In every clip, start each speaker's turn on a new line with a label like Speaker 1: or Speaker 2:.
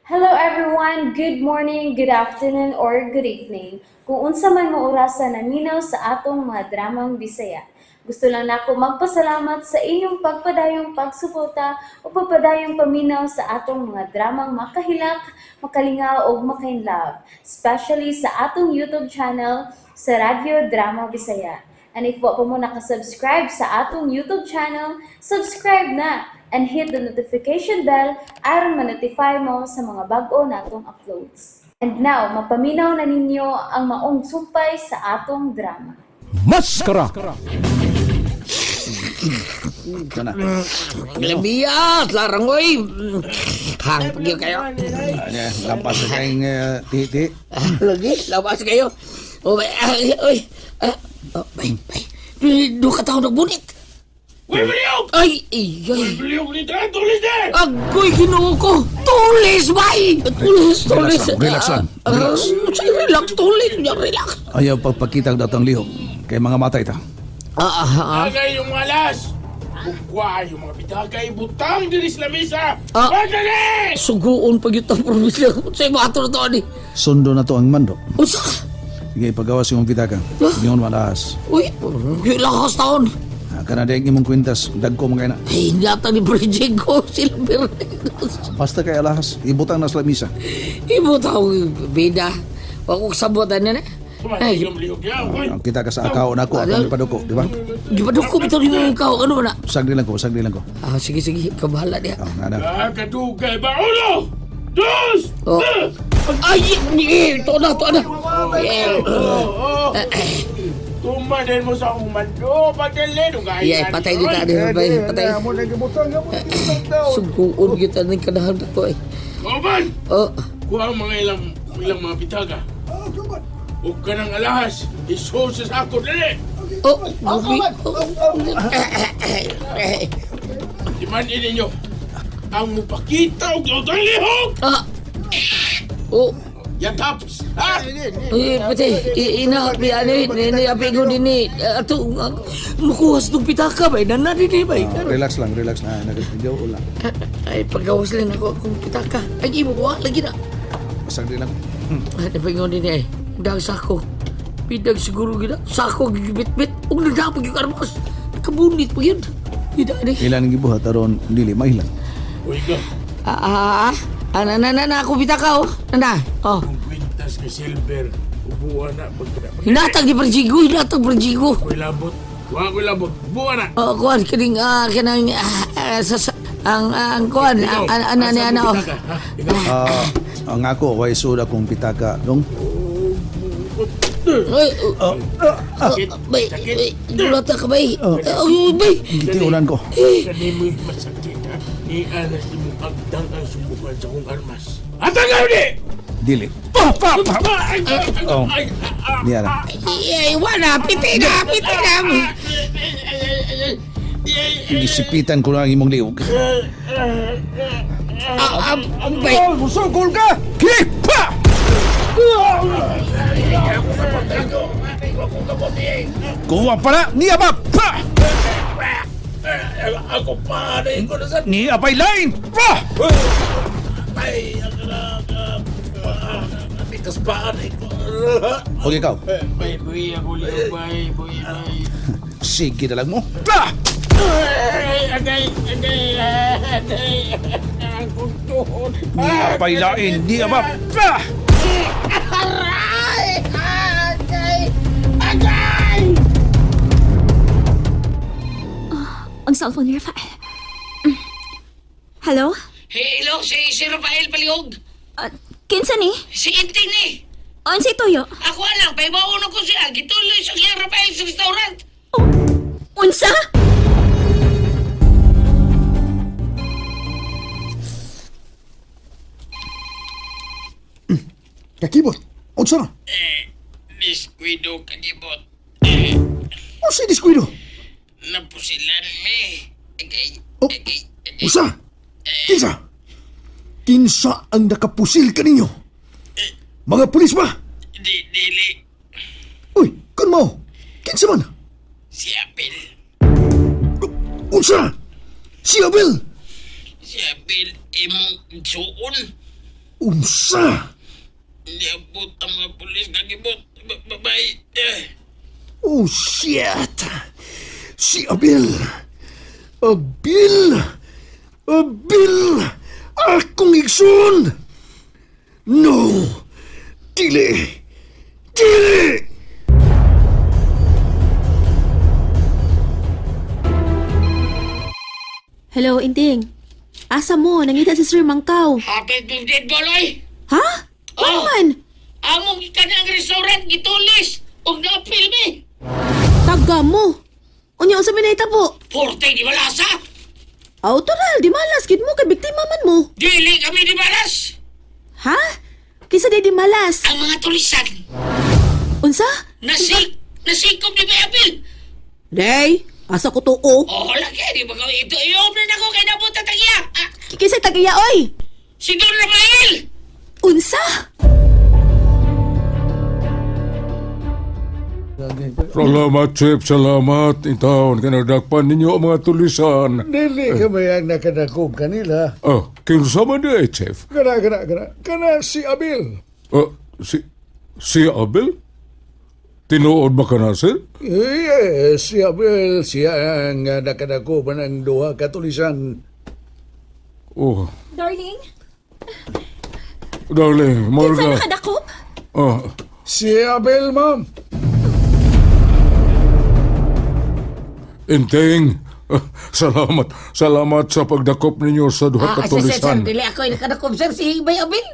Speaker 1: Hello everyone! Good morning, good afternoon, or good evening. Kung unsa man mo orasa naminaw sa atong mga dramang Bisaya. Gusto lang nako magpasalamat sa inyong pagpadayong pagsuporta o pagpadayong paminaw sa atong mga dramang makahilak, makalingaw ug makainlove, especially sa atong YouTube channel sa Radyo Drama Bisaya. And if wa pa mo nakasubscribe sa atong YouTube channel, subscribe na and hit the notification bell aron ma-notify mo sa mga bag-o natong uploads. And now, mapaminaw na ninyo ang maong sumpay sa atong drama.
Speaker 2: Maskara!
Speaker 3: Kana.
Speaker 4: Labias, larang oy. Hang pagyo kayo.
Speaker 3: Ano, lampas sa kayong titi.
Speaker 4: Lagi, labas kayo. Oh, bay, ay, oy. Ah, oh, bay, bay. Do ka tao nagbunit.
Speaker 5: Uy, Baliog!
Speaker 4: Ay, ay, ay.
Speaker 5: Baliog ni Tran, tulis na!
Speaker 4: Agoy, Ginoo ko. Tulis, bay! Tulis, tulis.
Speaker 3: Relax lang, relax lang,
Speaker 4: Ah,
Speaker 3: relax.
Speaker 4: ah, relax, tulis. Relax.
Speaker 3: Ayaw pagpakita ang datang lihok kay mga matay ta.
Speaker 4: Ah, ah, ah.
Speaker 5: Agay yung alas! Bugwa yung mga bitagay, butang diri sa lamisa!
Speaker 4: Ah.
Speaker 5: Pagdali!
Speaker 4: Suguon pag yung probinsya. Sa iba ato na to, ani.
Speaker 3: Sundo na to ang mando.
Speaker 4: Unsa?
Speaker 3: Sige, pagawas yung pitaka. Ingon malas.
Speaker 4: Uy, lakas taon.
Speaker 3: Ah, kana dayang imong kwintas, dagko mga ina.
Speaker 4: Ay, nata ni Bridget ko sila
Speaker 3: Basta kay alahas, ibutang na sa lamisa.
Speaker 4: Ibo tao bida. Wa ko sabot ani na.
Speaker 5: Kumatay
Speaker 4: Ay,
Speaker 5: yung lihok niya, uy!
Speaker 3: Ang kita ka sa akaw na ako, akong ipaduko, di ba?
Speaker 4: gipadok ko bitaw nimo ikaw ano ba na?
Speaker 3: Sagli lang ko, sagli lang ko.
Speaker 4: Ah, sige sige, kabahala diha.
Speaker 3: Oh, nga na.
Speaker 5: Ah, kadugay ba? Uno! Dos!
Speaker 4: Oh. Ay, ni to na to na. Eh,
Speaker 5: Oh, oh. Tumanin mo sa akong mando! Pagdali! Dugay!
Speaker 4: Yeah, patay kita ani, bay, patay. Suguon kita ning kanahan ko eh.
Speaker 5: Kauban!
Speaker 4: Oh,
Speaker 5: Kuha ang mga ilang ilang mga bitaga. Huwag ka ng alahas! Isuot sa sako, dali!
Speaker 4: oh, gubi.
Speaker 5: Imanin ninyo! Ang mupakita og ang lihok!
Speaker 4: Ah. Oh,
Speaker 5: Yataps! Ha?
Speaker 4: Eh, pati, ina, bi, ano, ni, api ko din ni, ato, mukuha sa itong pitaka ba, nana din eh, ba?
Speaker 3: Ah, relax lang, relax na. Nag-video lang.
Speaker 4: Ay, pagawas lang ako akong pitaka. Ay, imo ko, lagi na.
Speaker 3: Sagli lang.
Speaker 4: Ay, napingon din eh, dahil sako. Bidag siguro gina, sako, gigibit-bit, ug nagdapag yung armas. Nakabunit pa yun. Hindi ni.
Speaker 3: Ilan ang gibuhat aron dili mailan.
Speaker 5: Uy ka!
Speaker 4: Ah, ah, ah, ah, na, na, na, na, ako pitaka, oh. Na, na, oh.
Speaker 5: Ang kwintas kay Silver, ubuan na pagka.
Speaker 4: Hinatag ni Perjigo, hinatag Perjigo.
Speaker 5: Ako'y labot. Wa ako'y labot. Buwan na.
Speaker 4: Oh, kuan kining ah kanang ah, ah, sa, ang ang kuan ang ang ano ano.
Speaker 5: Ikaw.
Speaker 3: Ah, ang ako way sud akong pitaka dong.
Speaker 4: Oy, oh,
Speaker 5: Sakit.
Speaker 4: bay,
Speaker 5: Sakit.
Speaker 4: bay, dulata ka bay. Oh, bay.
Speaker 3: Gitiunan ko.
Speaker 5: Kanimo'y masakit ha. Ni anas ni mong agdang ang subukan sa kong armas. Atang ka ni!
Speaker 3: Dili.
Speaker 5: Pa! Pa! Pa! Ay! Ay!
Speaker 3: Oh.
Speaker 5: Ay!
Speaker 3: Niya na.
Speaker 4: Ay, wala, piti na, piti na.
Speaker 3: Gisipitan ko na ang imong liog.
Speaker 4: Ah, ah, bay.
Speaker 3: Musugol ka! Kipa! Kuha pa na! Niya ba? Pa!
Speaker 5: Ako pa! Ko na sa...
Speaker 3: Niya pa'y line! Pa!
Speaker 5: Ay! Pitas pa! Ko.
Speaker 3: Okay, ikaw.
Speaker 5: Bay, buhi ako liog, bay, buhi, bay.
Speaker 3: Sige na lang mo. Pa!
Speaker 5: Ay, agay, agay, agay. Ang tuhod.
Speaker 3: Niya pa'y lain! Niya ba? Pa!
Speaker 5: Aray! Agay! Agay!
Speaker 6: Ang cellphone ni Rafael. Hello?
Speaker 4: Hello, si si Rafael Paliog.
Speaker 6: Ah, kinsa ni?
Speaker 4: Si Inting ni.
Speaker 6: Unsa tuyo?
Speaker 4: Ako lang, paibaon ko siya. Gituloy siya kay Rafael sa restaurant.
Speaker 6: Oh, unsa?
Speaker 7: Kakibot, unsa na?
Speaker 5: Diskuido kadibot.
Speaker 7: Unsa diskuido?
Speaker 5: Napusilan mi. Agay,
Speaker 7: Oh, unsa? Kinsa? Kinsa ang nakapusil kaninyo? Mga pulis ba?
Speaker 5: Di, dili.
Speaker 7: Uy, kun mo. Kinsa man?
Speaker 5: Si Apel.
Speaker 7: Unsa? Si Abel.
Speaker 5: Si Apel imong suon.
Speaker 7: Unsa?
Speaker 5: Niabot ang mga pulis kagibot. Babay. Eh.
Speaker 7: Oh, shit! Si Abel! Abel! Abel! Akong igsoon! No! Dili! Dili!
Speaker 2: Hello, Inting. Asa mo? Nangita si Sir Mangkaw.
Speaker 4: Hapit mong dead ball, oy!
Speaker 2: Ha? Ano
Speaker 4: Oh.
Speaker 2: man?
Speaker 4: Among gikan ang restaurant, gitulis! Ug naapil mi!
Speaker 2: Taga mo. Unya, unsa may nahitabo?
Speaker 4: Porte di balasa!
Speaker 2: Autoral, di malas. Gid mo kay biktima man mo.
Speaker 4: Dili kami di balas!
Speaker 2: Ha? Kinsa di malas?
Speaker 4: Ang mga tulisan!
Speaker 2: Unsa?
Speaker 4: Nasik! Nasikop ni Bay Apil!
Speaker 2: Day, asa ko tuo?
Speaker 4: Oh, lagi, di ba ka ito? I-open ako kay napunta tagiya! Ah,
Speaker 2: Kinsa tagiya oy?
Speaker 4: si Don Rafael!
Speaker 2: Unsa?
Speaker 5: Salamat, Chief. Salamat. Intawon, kinadakpan ninyo ang mga tulisan.
Speaker 8: Dili kami ang nakadakog kanila.
Speaker 5: Ah, kinsa man di eh, Chief?
Speaker 8: Kana, kana, kana. Kana si Abel.
Speaker 5: Ah, si Abel? Tinuod ba ka na, sir?
Speaker 8: Yes, si Abel. Siya ang nakadakog ng duha katulisan.
Speaker 5: Oh,
Speaker 6: Darling?
Speaker 5: darling,
Speaker 6: Kinsa
Speaker 5: Marga.
Speaker 6: nakadakop?
Speaker 5: Ah,
Speaker 8: Si Abel, ma'am.
Speaker 5: Enteng, ah, salamat. Salamat sa pagdakop ninyo sa duha
Speaker 4: Ah, sir, sir, sir,
Speaker 5: katulisan.
Speaker 4: dili ako nakadakop, sir, si Bay Apil!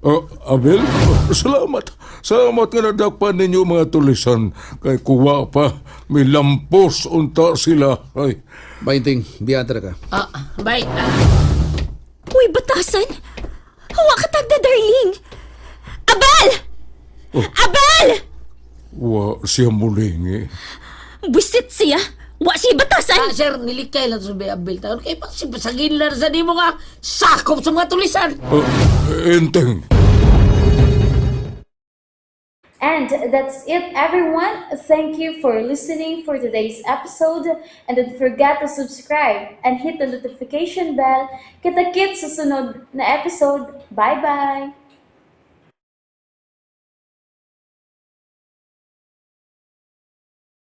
Speaker 5: Ah, Abel, ah, salamat. Salamat nga nadakpan ninyo mga tulisan. Kay kuwa pa, may lampos unta sila. Ay,
Speaker 3: Bainting, biyatra ka.
Speaker 4: Ah, bay, ah,
Speaker 6: Uy, batasan! Hawa ka tagda, darling! Abal! Abal!
Speaker 5: wa siya muling eh.
Speaker 6: Buisit siya! Wa siya batasan!
Speaker 4: ah, sir, nilikay lang sa Bay Apil. Taon kay pasagin lang sa nimo nga sakop sa mga tulisan!
Speaker 5: Ah, Enteng,
Speaker 1: And that's it, everyone. Thank you for listening for today's episode. And don't forget to subscribe and hit the notification bell. Kita-kits sa sunod na episode. Bye-bye!